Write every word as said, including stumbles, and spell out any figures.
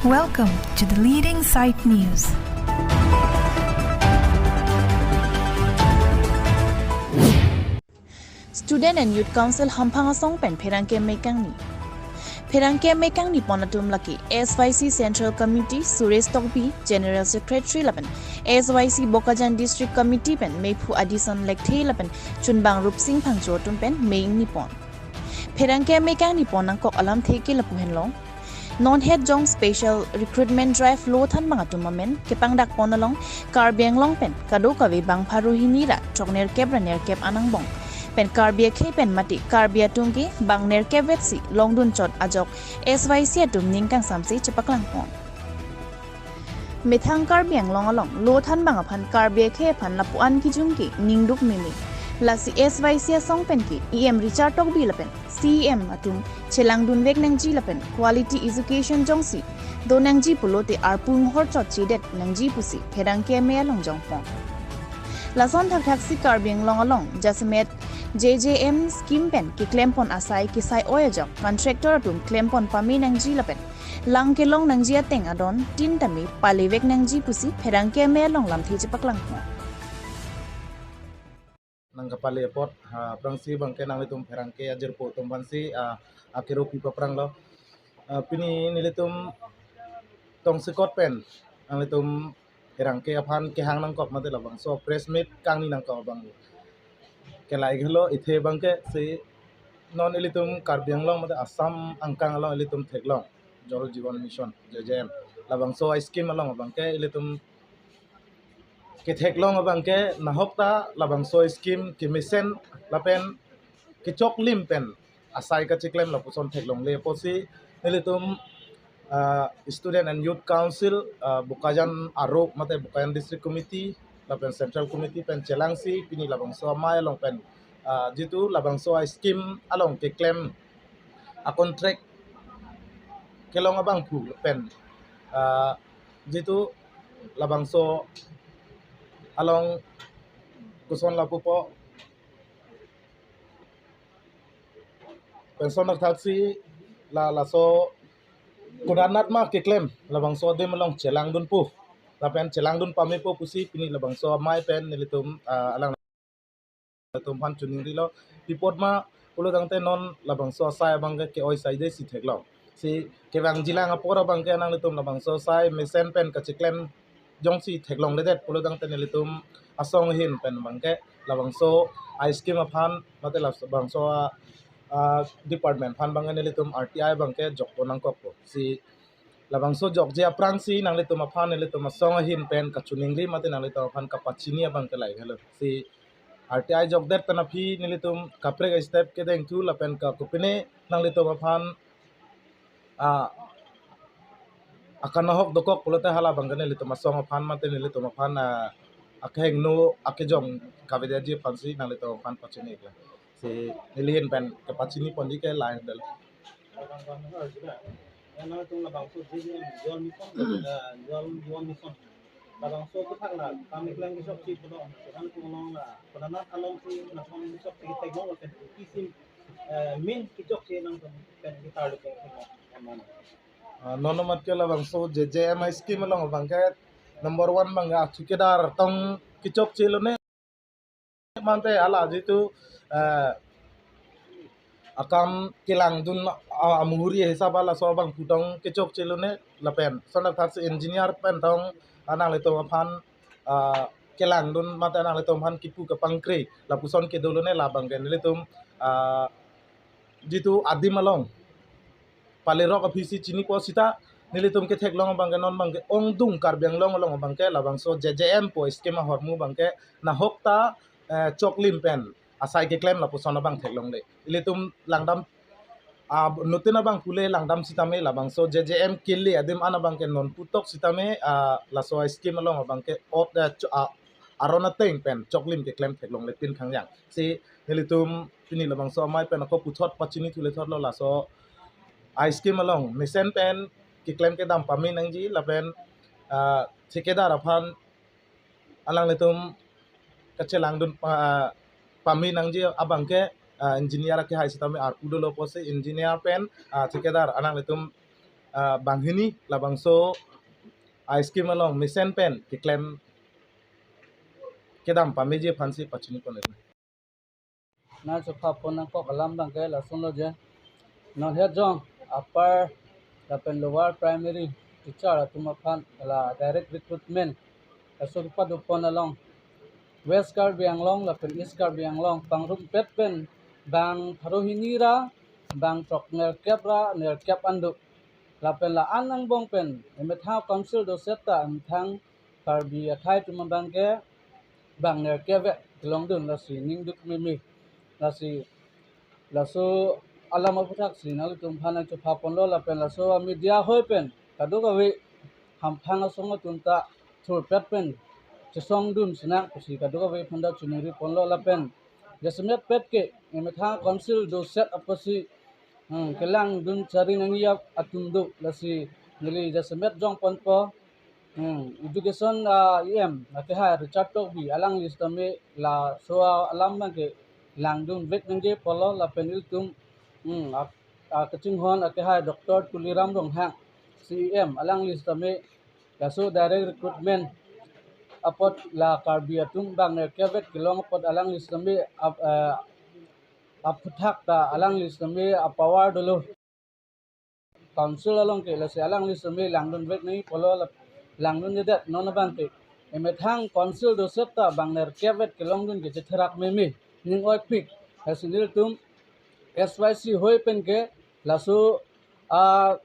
Welcome to the leading site news. Student and Youth Council Hamphang asong pen pherangke mekangni. Pherangke mekangni pon atum lake S Y C Central Committee Suresh Tokbi, General Secretary lapen S Y C Bokajan District Committee pen mephu Adison Lekthe lapen chunbang Rupsing Phangcho atum pen mekangni pon. Pherangke mekangni pon nangkok alamthe ke lapu henlo. Non het jong special recruitment drive lo thanbang atum amen kepangdak pon along Karbi Anglong pen kadokave bang pharo hini ra throknerkep ra nerkep anangbong pen Karbi akhei pen mate Karbi atum ke bang nerkep vetsi longdun chot ajok S Y C atum ning kangsamse chepaklang pon. Methang Karbi Anglong along lo thanbang aphan Karbi akhei aphan lapu-an kijung ke ningduk meme. Lasi S Y C asong pen ke E M Richard Tokbi lapen C E M atum chelangdun vek nangji lapen quality education jongsi do nangji pulote arpu inghor chot chedet nangji pusi pherangke me along jong pon. Lason thakthaksi Karbi Anglong along jasemet J J M scheme pen keklem pon asai kesai oi ajok contractor atum klem pon pame nangji lapen lang kelong nangji ateng adon tin tame pale vek nangji pusi pherangke me along lamthe chepaklang pon. Nangkapale apot, ha, aphrangsi abangke nanglitum pherangke ajirpo atum aphansi, ah, akero pi papranglo. Ah, pini nelitum tongsekot pen nanglitum pherangke aphan kehang nangkok mate labangso press meet kangni nangkok abang. Kelai gelo ithe abangke si non ilitum Karbi Anglong mate Assam angkang along ilitum theklong Jal Jeevan Mission, J J M. Labangso a-scheme along abangke ilitum ketheklong abangke nahok ta labangso scheme kemesen lapen kechoklim pen asai kacheklem lapuson theklongle apotsi nelitum, ah, Student and Youth Council, ah, Bokajan aro mate Bokajan District Committee lapen Central Committee pen chelangsi pini labangso amei along pen, ah, jitu labangso a-scheme along keklem a-contract kelong abangphu pen, ah, jitu labangso along koson lapupo pension thakthaksi la laso konatnat ma keklem labangso adim along chelangdunpo lapen chelangdun pamepo pusi pini labangso amei pen nelitum, ah, alanglitum aphan choningrilo. Pi apot ma pulo tangte non labangso asai abangke ke-oi saidesi theklong. Si kevangjilang apor abangke nanglitum labangso asai mesen pen kacheklem jongsi theklongledet pulo tangte nelitum asong ahin pen abangke labangso a-scheme aphan mate labangso a, ah, department aphan abangke nelitum R T I abangke jokpo nangkokpo. Si labangso jokje aphrangsi nanglitum aphan nelitum asong ahin pen kachoningri mate nanglitum aphan kapachini abangke lahelo. Si R T I jokdet pen aphi nelitum kaprek step kedengthu lapen ka kopine nanglitum aphan, ah, akanahok dokok pulote hala abangke nelitum asong aphan mate nelitum aphan, ah, akehingno akejong kavedeji aphansi nanglitum aphan pachini ikla. Si neli ahin pen kapachini ponji ke lahin dal. Nanglitum labangso J J M Jal Mission, eh, Jal Jeevan Mission. Labangso kethak la kam keklem kechokche pulo, sekarang pulo la, pernah along si nason kechokche theklong lapen kisim, eh, main kechokche nangtum pen kitar le pen theklong. Ah, non amat ke labangso J J M scheme along abangke number one abangke thikadar tong kechokche lone. Mante hala jitu, eh, akam kelangdun, ah, amuri hisab hala laso abangphu tong kechokche lone lapen. Lason thakthaksi engineer pen tong, ah, nanglitum aphan, ah, kelangdun mate nanglitum aphan kipu kapangkre lapuson kedo lone labangke nelitum, ah, jitu adim along palerok aphisi chinipo seta nelitum ketheklong abangke non abangke ongdung Karbi Anglong along abangke labangso J J M pu scheme ahormu abangke nahok ta, eh, choklim pen asai keklem lapuson abang theklongle. Ilitum langdam, ah, nutin abangphu le langdam sitame labangso J J M kele adim an abangke non putok sitame, ah, laso scheme along abangke ot, eh, cho-, ah, aron ateng pen choklim keklem theklongle pin khangjang. Si nelitum pini labangso amei pen ako puthot pachini thule thotlo laso a-scheme along mesen pen keklem kedam pame nangji lapen, ah, thikadar aphan alanglitum kachelangdun pa-, pame nangji abangke, ah, engineer akehai sitame arpu dolo pusi engineer pen, ah, thikadar alanglitum ah, banghini labangso a-scheme along mesen pen keklem kedam pameji aphansi pachini pon. Na chopha pon nangkok alam abangke lasonlo je. Non het jong upper lapen lower primary teacher atum aphan la direct recruitment kaso kepado pon along West Karbi Anglong lapen East Karbi Anglong pangrumpet pen bang pharo hini ra bang throk nerkep ra nerkep an do. Lapen la-an angbong pen emethang council doset ta emethang Karbi akhei atum abangke bang nerkep vet kelongdun lasi ningduk meme. Lasi laso alam aputhak si nanglitum aphan nangchopha ponlo lapen laso media hoi pen kadokave hamphang asong atum ta thurpet pen chesongdun sinang pusi kadokave aphan ta chiningri ponlo lapen jasemet pet ke emethang council doset apotsi, hmm, kelangdun chari nangji atum do lasi neli jasemet jong ponpo. Hmm, education, ah, E M akehai Richard Tokbi alangli sitame laso alam abangke langdun vek nangji pulo lapen ilitum, hmm, ak-, ah, kachinghon akehai Doctor Tuliram Ronghang C E M alangli sitame laso direct recruitment apot la Karbi atum bang nerkep vet kelong apot alangli sitame ap-, eh, aputhak ta alangli sitame apower dolo. Council along ke lasi alangli sitame langdun vek nangji pulo la-, langdunjedet non abangke emethang council doset ta bang nerkep vet kelongdun ke chetherak meme ning oipik. Lasi nelitum S Y C hoi pen ke laso, ah,